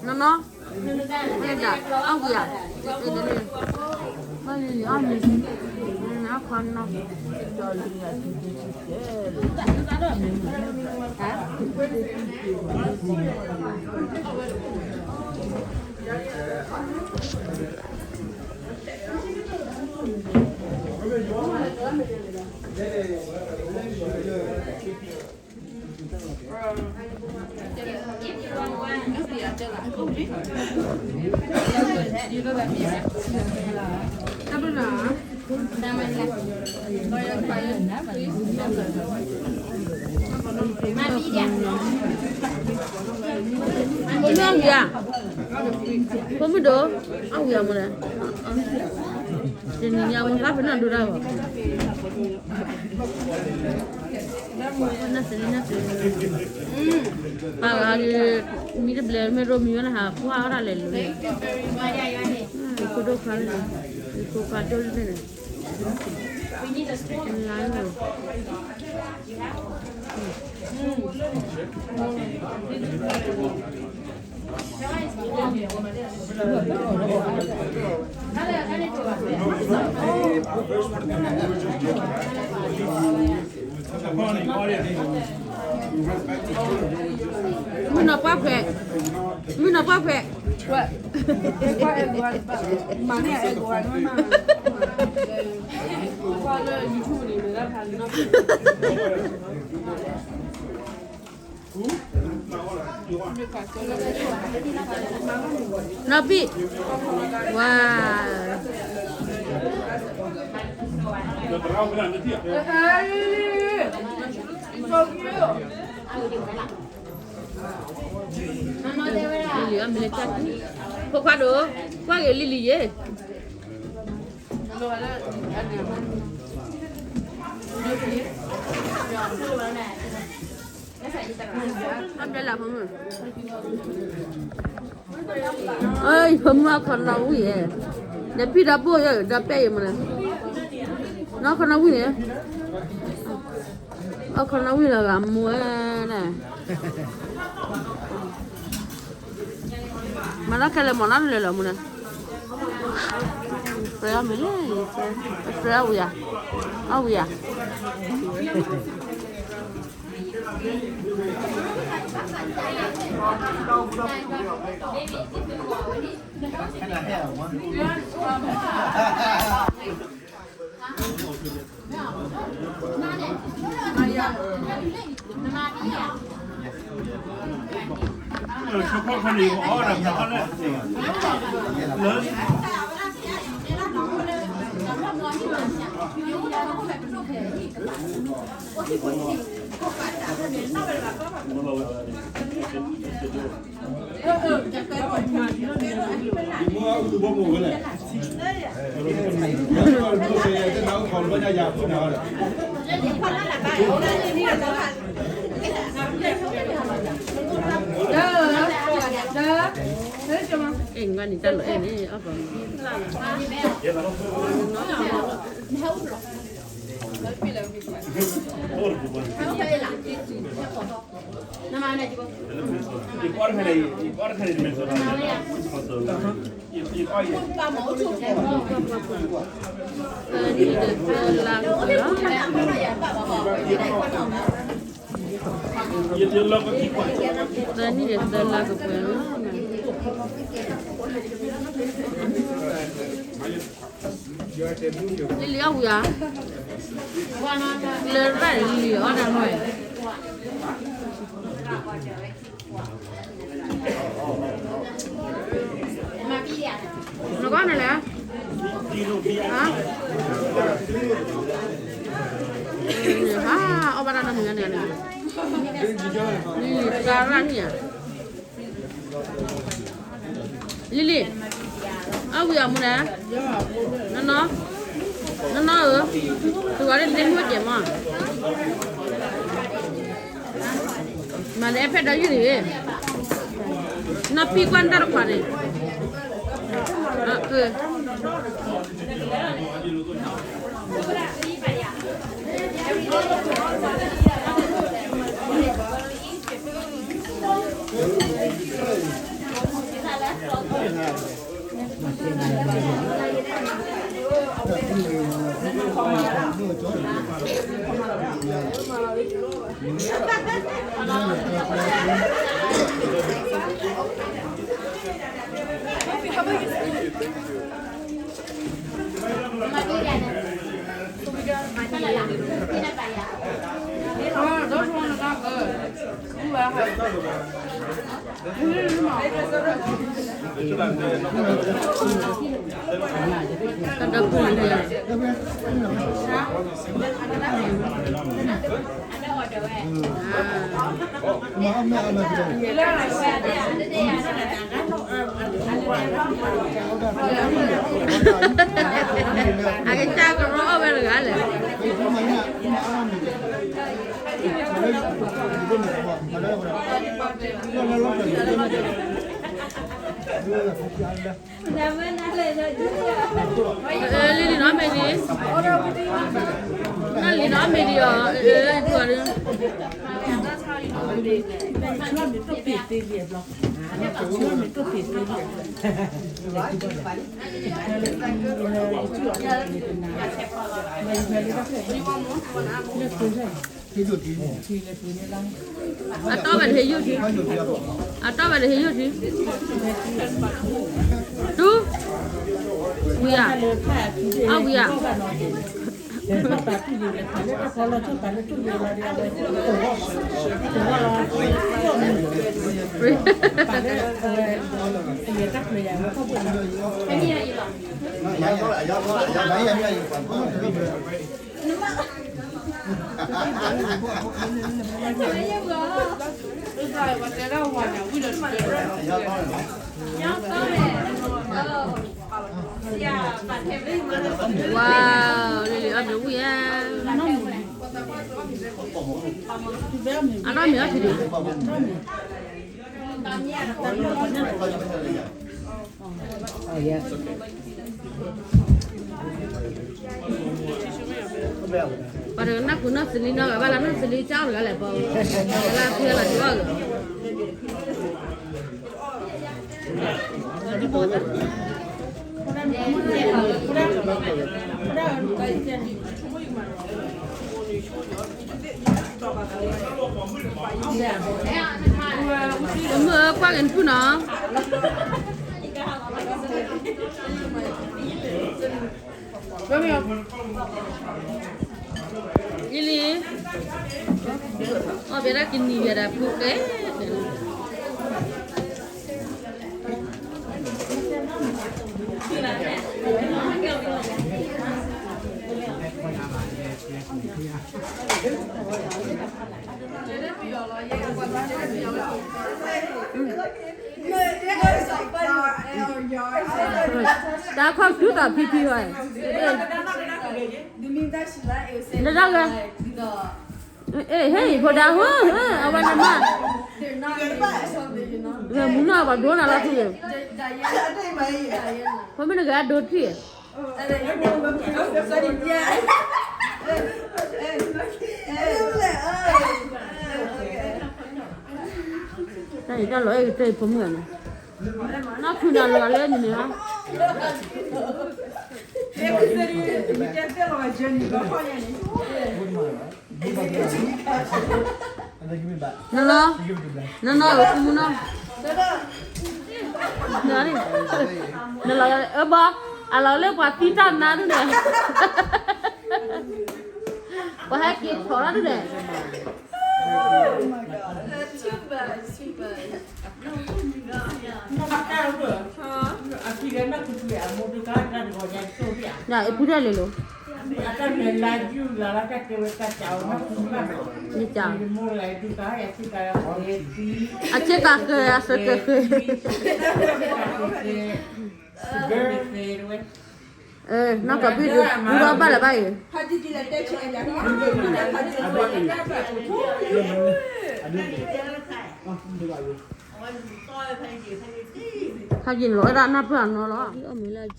နီၢ်နီၢ်, အဝံၤဧါ, အမ့ၢ်, အခွါနီၢ်, ဖိမုၣ်ဒိၣ်, အဝံၤအမ့ၢ်လဲၣ်, တနံၤညါမ့ၢ်သးဖဲနၢ်ဒိတၢ်ဘၣ်, ပှၤဂၤဒီး မံတဘျဲးမ့ၢ်ရိမံဝဲလၢဟး ပှၤအီၣ်တၢ်လဲၤလိၤ, ခိၣ်ဒိၣ်ခွါန့ၣ်, ခိၣ်ခွါဒိၣ်န့ၣ်, လါ မုၢ်နီၢ်ပှၢ်ခွဲး, မုၢ်နီၢ်ပှၢ်ခွဲး, နီၢ်ပံၣ်, ဝါ, လံၤလံၤအမ့ၢ်လဲၤကၢ်, ဖိခွါဒိၣ်, ကွၢ်က့ၤလံၤလံၤယဲၢ် အဘျဲလၢဖိမုၣ်, အဖိမုၣ်အခီနီၣ်ဝံၣ်ဧဲ, ဒီးဖံဒီးဘိၣ်ယဲၢ်ဒီးပဲၢ်အံၤမ့ၢ်လဲၣ်, နီၢ်ခီနီၣ်ဝံၣ်န့ၣ်, အခီနီၣ်ဝံၣ်လၢဂၤမူဝဲန့ၣ် မၤလီၤခဲလၢာ်မၤလီၤလၢာ်လီၤမူန့ၣ်, ပြၢအီၣ်မ့ၢ်လဲၣ်, ပြၢအီၣ်ဝံၤဧါ, အီၣ်ဝံၤဧါ. အဲ နံၤတၢ်လီၤအဲၣ်န့ၣ် အီၣ်ပှၤမုၣ် သၢနံၣ်ဒီးသၢလါကပှဲၤလီၤ. သၢနံၣ်ဒီးသၢလါကပှဲၤလီၤ. လံၤလံၤအီၣ်ဝံၤဧါ, လၢရၢ်လံၤအီၣ်တၢ်နီၢ်အံၤ နကွၢ်နလဲၣ်, ဟါ, အီၣ်ဘၣ်တၢ်နီတမံၤန့ၣ်, လံၤလံၤသၢရၢ်န့ၣ်ဧါ. လံၤလံၤ, အီၣ်ဝံၤအီၤမူလဲၣ်, နီၢ်နီၢ်, နီၢ်နီၢ်ဧၢ, သုဂီၤန့ၣ်သ့ၣ်မုၢ်ကဲၤမး, မၤလၢအဲၣ်ဖဲဒီးယုၢ်န့ၣ်, နီၢ်ပံၢ်ကွၢ်နတၢ်တခွါန့ၣ်, အၢ လံၤလံၤသၢလါကပှဲၤလီၤ. အကစၢ်ကရီအီၣ်ဝဲတဂၤလဲၣ်. လံလံနီၢ်မ့ၢ်ဒံး, နီၢ်လံနီၢ်မ့ၢ်ဒံးအီၤ, အၢ အၢ တူၢ်အီၤဒံး. အတီၢ်ဝဲတဟ့ၣ်ယိၣ်ထံ, အတီၢ်ဝဲတဟ့ၣ်ယိၣ်ထံ, တူၢ်, ဝံၤဧါ, အဝံၤဧါ. ဝါ, လံလံအီၣ်မ့ၤဝံၤဧါ, အနီၢ်မ့ၢ်အီၣ်ထံဒံး, ပှၤတနီၢ်ခိနီၢ်သလံနီၢ်ဂၤဘၣ်လၢနီၢ်သလံကၢ်တဂၤလဲၣ်ပှၤ, လၢဖဲလၢကီၢ်ဂၤ မုၢ်ကွၢ်က့ၤနဖုနီၤ, ယလံ, အီၣ်ဘၣ်ဒၣ်ကနံၤဘၣ်ဒၣ်ဖုကဲ တၢ်ခီၣ်ဆူသးဖံဖံဝဲ, နဒၣ်ဂၤ, အ့ၣ် ဟ့ၣ် ဖိဒါဟိ, အဝဲနမါ, ဂဲၤမူနီၢ်ပှၤဒိနၤလီၤဖု, ဖိမ့ၢ်နဂၤဒိထံၣ်, တၢ်အံၤတၢ်လီၤအဲၣ်ကတၢၢ်ဖိမုၣ်န့ၣ်, နီၢ်ဖုနၤလီၤလၢန့ၣ်န့ၣ်, နလီၤ, နနီၢ်ဧၢ မူနီၢ်, နလီၤ, အၢဘီ, အလီၤလၢပှၤသံတၢ်နါဒုန့ၣ်, ပှၤဟဲက့ၤထီၣ်ရၣ်ဒုန့ၣ် အဖုဒၣ်လဲၤလိၤ, အဆ့ကၤဃဲၤ အဆ့ကၤဃဲၤ, နီၢ်ကီၢ်ဘံၣ်ဒုး ဘူၣ်ထီၣ်ဘၣ်လၢၤဘၣ်အံၤ, ဖးယံာ်လီၤဝဲဒၣ်နၢ်ပၢၢ်အနီၢ်လီၤ, အီၣ်မ့ၤလၢအကၠိနၢ်လံဟဲက့ၤလံ နၢ်လံမံလၢမိၢ်, တ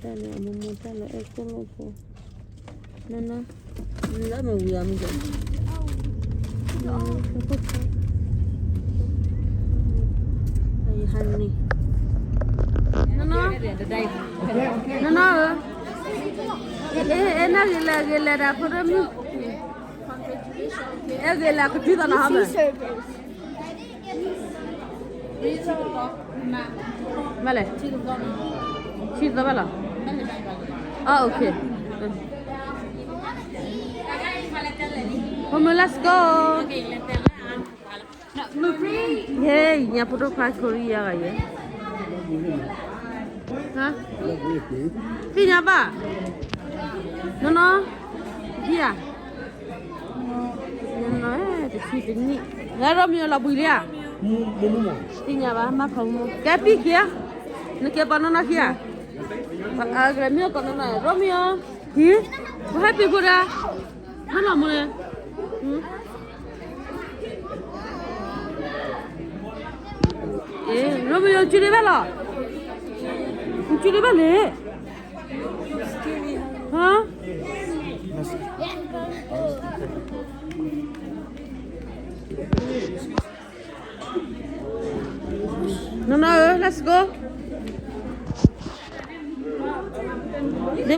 ၢ်န့ၣ်အမိၢ်မိၢ်တၢ်လီၤအဲၣ်ကိၣ်လိာ်ဖိ, နန, လၢမ့ၢ်ဝံၤအမ့ၢ်, န, နီၢ်နီၢ်ဧၢ, အဲ အဲ နဂ့ၤလဲၣ် ဂ့ၤလဲၣ်ဒၣ်ဖိဒိၣ်မုၣ်, အဲ ဂ့ၤလဲၣ်ကထုသီနီၤဟီမး, မ့ၢ်လဲၣ်, ဆံသီဘၣ်လီၤ, အ okay, ဖိမုၣ် let's go. ဟဲ ညါဖိဒိၣ်ခွါခိရံယါဂၤယဲ, သ့ၣ်ညါဘၣ်, နီၢ်နီၢ်, ဒံဧါ, နီၢ်နီၢ် တဆံတနံၣ်, လၢရိမ့ၤအလီၤဘှံးလံဧါ, သ့ၣ်ညါဘၣ် မၤခီမူ ကဲပံၢ်ခံဧါ, နကဲပှၤနီၢ်နီၢ်ခံဧါ, ကဲမ့ၢ်ကီးနီၢ်နီၢ် ရိမ့ၤအီၤ, ဟံ ပဟဲပံၢ်ဖိဒၣ်, ဟဲလီၤမူန့ၣ် အဲ ရိမ့ၤအီၤ ကၠူလံဘၣ်လီၤ, ကၠူလံဘၣ်လဲၣ်, ဟါ, နီၢ်နီၢ်ဧၢ let's go.